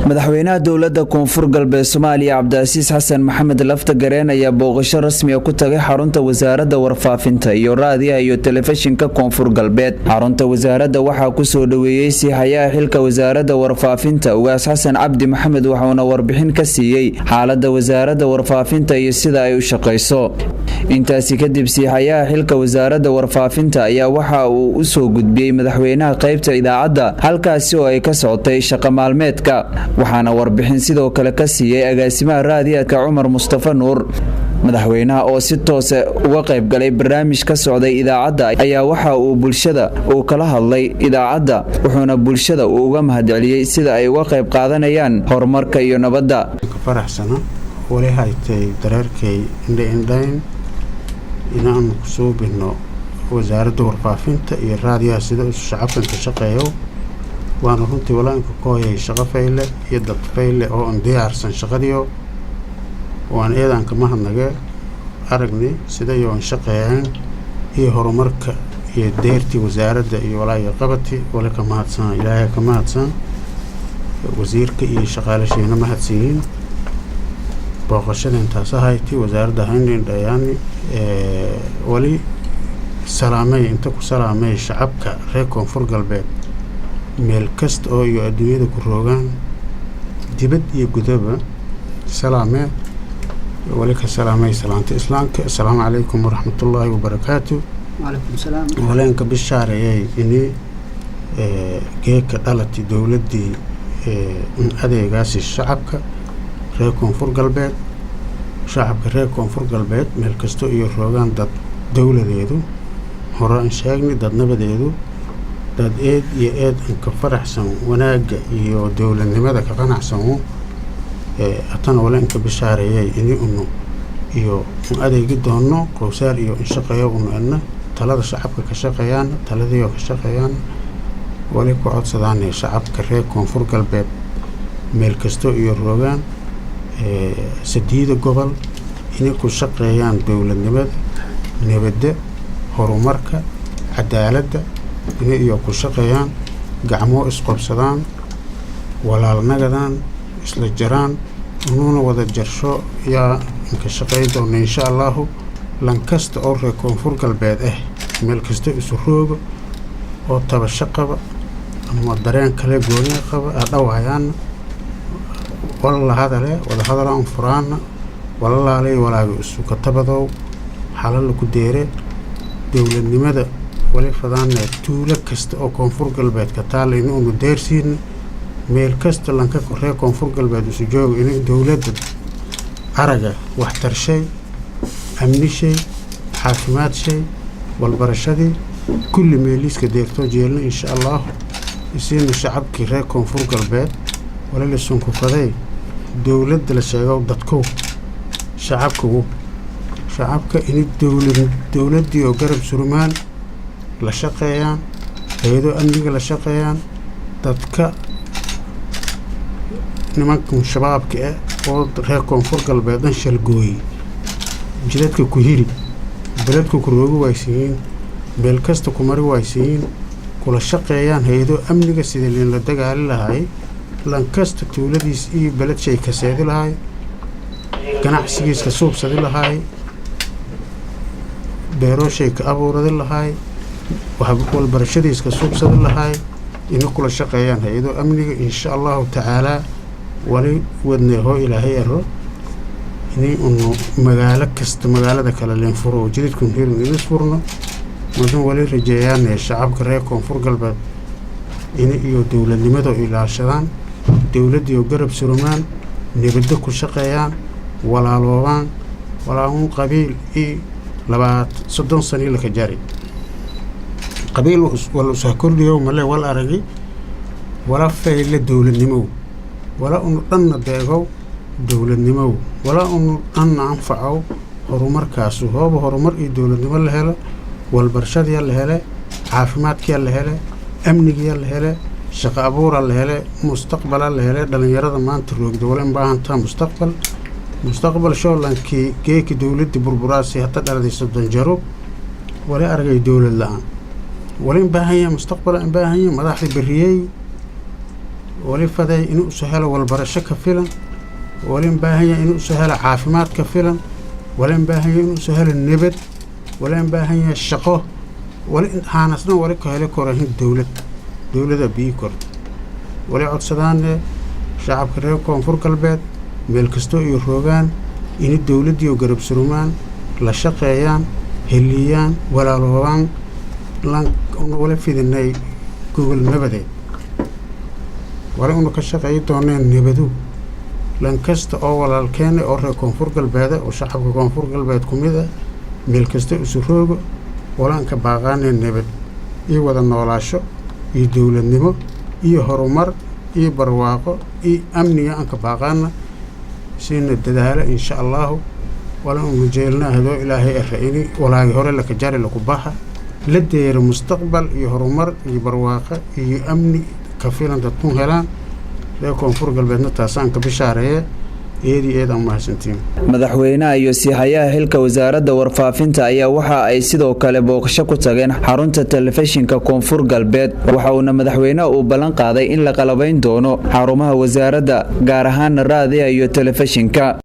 Madaxweynaha dowladda Koonfur Galbeed Soomaaliya, Cabdicasiis Xasan Maxamed Laftagareen, ayaa booqasho rasmiga ku tagay xarunta Wasaaradda Warfaafinta iyo Raadiyaha iyo Telefishinka Koonfur Galbeed. Xarunta wasaaradda waxaa kusoo dhoweeyey siihayaha xilka Wasaaradda Warfaafinta, Ugaas Xasan Cabdi Maxamed, waxuuna warbixin ka siiyey xaaladda Wasaaradda Warfaafinta iyo sida ay u shaqayso. Intaasi kadib, siihayaha xilka Wasaaradda Warfaafinta ayaa waxa uu u soo gudbiyey madaxweynaha qaybta idaacadda, halkaasi oo ay ka socotay shaqo maalmeedka, waxaana warbixin sidoo kale ka siiyey agaasimaha raadiyaadka, Cumar Mustafa Nuur. Madaxweynaha oo si toose uga qaybgalay barnaamij ka socday idaacadda ayaa waxa uu bulshada uu kala hadlay idaacadda, wuxuuna bulshada uu uga mahadceliyey sida ay uga qayb qaadanayaan horumarka iyo nabadda. Faraxsana wali haytay dareerkay indha-indhayn inaanu kusoo bino Wasaaradda Warfaafinta iyo raadiyaha, sida shacabkan ka shaqeeyo. Waana runtii walaainka kooyay shaqo fayle iyo dad fayle oo an diyaarsan shaqadiyo, waan eedaan ka mahadnage. Aragnay sidayo an shaqeeyaan iyo horumarka iyo deertii wasaaradda iyo walaayo qabati. Wali ka mahadsan, Ilaahay ka mahadsan, wasiirka iyo shaqaalashiina mahadsiyiin. Booqashada intaas ahayti wasaaradda haynindhayaani. Wali salaamay, inta ku salaamay shacabka reer Koonfur Galbeed meel kasta oo iyo adduunyada ku roogaan, dibad iyo gudaba. Salaamee wali ka salaamay salaanta Islaamka: assalaamu calaykum waraxmatullaahi wabarakaatu. Waleenka bishaareeyay ini geeka dhalati dowladdii in adeegaasi shacabka reer Koonfur Galbeed. Shacabka reer Koonfur Galbeed meel kasto iyo roogaan, dad dowladeedu hore aan sheegnay, dad nabadeedu, dad eed iyo eed an ka faraxsan wanaagga iyo dowladnimada ka qanacsan. Hatana wala inka bishaareeyay ini unu iyo un adeegi doono qowsaar iyo in shaqeeyo unu edna talada shacabka ka shaqeeyaan, taladiioo ka shaqeeyaan. Wali ku codsadaan shacabka reer Koonfur Galbeed meel kasto iyo roogaan sadiida gobol inay ku shaqeeyaan dowladnimada, nabadda, horumarka, cadaaladda, inay iyo ku shaqeeyaan, gacmoo isqobsadaan, walaalnagadaan, isla jaraan, unuuna wada jarsho yaa inka shaqey doona, insha Allahu. Lankasta oo reer Koonfur Galbeed ah meel kasta isu roogo oo tabasho qaba ama dareen kale gooniya qaba adhawayaana, wala la hadale, wada hadalaan furaana, walalaalay walaaga isu katabadow xalala ku deere. Dowladnimada wali fadaana tuulo kasta oo Koonfur Galbeed ka taalla in unu deersiina. Meel kasta lanka reer Koonfur Galbeed isu jooga in dowladda araga waxtarshay, amnishay, caafimaad shay, walbarashadii, kulli meeliiska deertoo jeelna, insha Allahu. Isiina shacabkii reer Koonfur Galbeed wali lasunkufaday dowladda la sheego dadkow shacabkagu, shacabka ini dowlad dowladdii oo garab surmaan, la shaqeeyaan hay-ado amniga, la shaqeeyaan dadka nimankan shabaabka ah oo reer Koonfur Galbeed dhan shalgooyey, jidadka ku hiri, beledka ku roogi waaysiyiin, meel kasta ku mari waaysiyiin. Kula shaqeeyaan hay-ado amniga sidii liinla dagaali lahay, lankasta tuuladiis iyo beled shay ka seedi lahay, ganacsigiis ka suubsadi lahaay, beerooshay ka abuuradi lahaay, walbarashadiis ka suubsadi lahaay, ina kula shaqeeyaan hay-ado amniga, insha Allahu tacaalaa. Wali wadnee hoo Ilaahay ero ini unu magaalo kasta magaalada kale leen furo oo jididkun hirin inis furno madan. Wali rajeeyaane shacabka reer Koonfur Galbeed in iyo dowladnimada ilaashadaan, dowladdiioo garab surumaan, nabaddo ku shaqeeyaan, walaaloobaan. Walaaun qabiil i 20 30 sanii laka jari qabiil wal usaa kordhiyow male wal aragi wala fayle dowladnimow, wala unu dhanna deegow dowladnimow, walaa unu dhanna anfacow horumarkaasu. Hooba horumar iyo dowladnimo la helo, walbarashadiya la hele, caafimaadkiya la hele, amnigiya la hele, shaqo abuura la hele, mustaqbala la hele. Dhalinyarada maanta roogda wala in baahantaa mustaqbal. Mustaqbal showlankii geeki dowladii burburaasi hata dhaladay 30 jaro wali aragay dowlad la-aan. Wala in baahan yahay mustaqbala, in baahan yahay madaxda beriyey. Wali faday inuu isu helo walbarasho ka filan. Walin baahan yahay inuu isu helo caafimaad ka filan. Walin baahan yahay inuu isu helo nabad. Walin baahan yahay shaqo. Wali haanasna wali ka heli korahin dowlad, dowlada biyi korta. Wali codsadaane shacabka reer Koonfur Galbeed meel kastoo iyo roogaan ini dowladdiioo garab surumaan, la shaqeeyaan, heliyaan, walaaloobaan. Wala fidinay gogol nabadeed, wali una ka shaqeeyi dooneen nabadu. Lankasta oo walaalkeena oo reer Koonfur Galbeeda oo shacabka Koonfur Galbeed ku mid ah, meel kasta isu roogo, walaanka baaqaanee nabad iyo wada noolaasho iyo dowladnimo iyo horumar iyo barwaaqo iyo amniga anka baaqaana. Siina dadaalo, insha Allahu. Wala unu jeelna hadoo Ilaahay ara ini walaagi hore laka jari laku baxa, la deero mustaqbal iyo horumar iyo barwaaqo iyo amni ka filan dadkun helaan. Reer Koonfur Galbeedna taasaan ka bishaareeye. Eedi eed aan mahadsantiin. Madaxweynaha iyo siihayaha xilka wasaaradda warfaafinta ayaa waxa ay sidoo kale booqasho ku tageen xarunta telefishinka Koonfur Galbeed. Waxa uuna madaxweynaha uu ballan qaaday in la qalabayn doono xarumaha wasaaradda, gaar ahaana raadiya iyo telefishinka.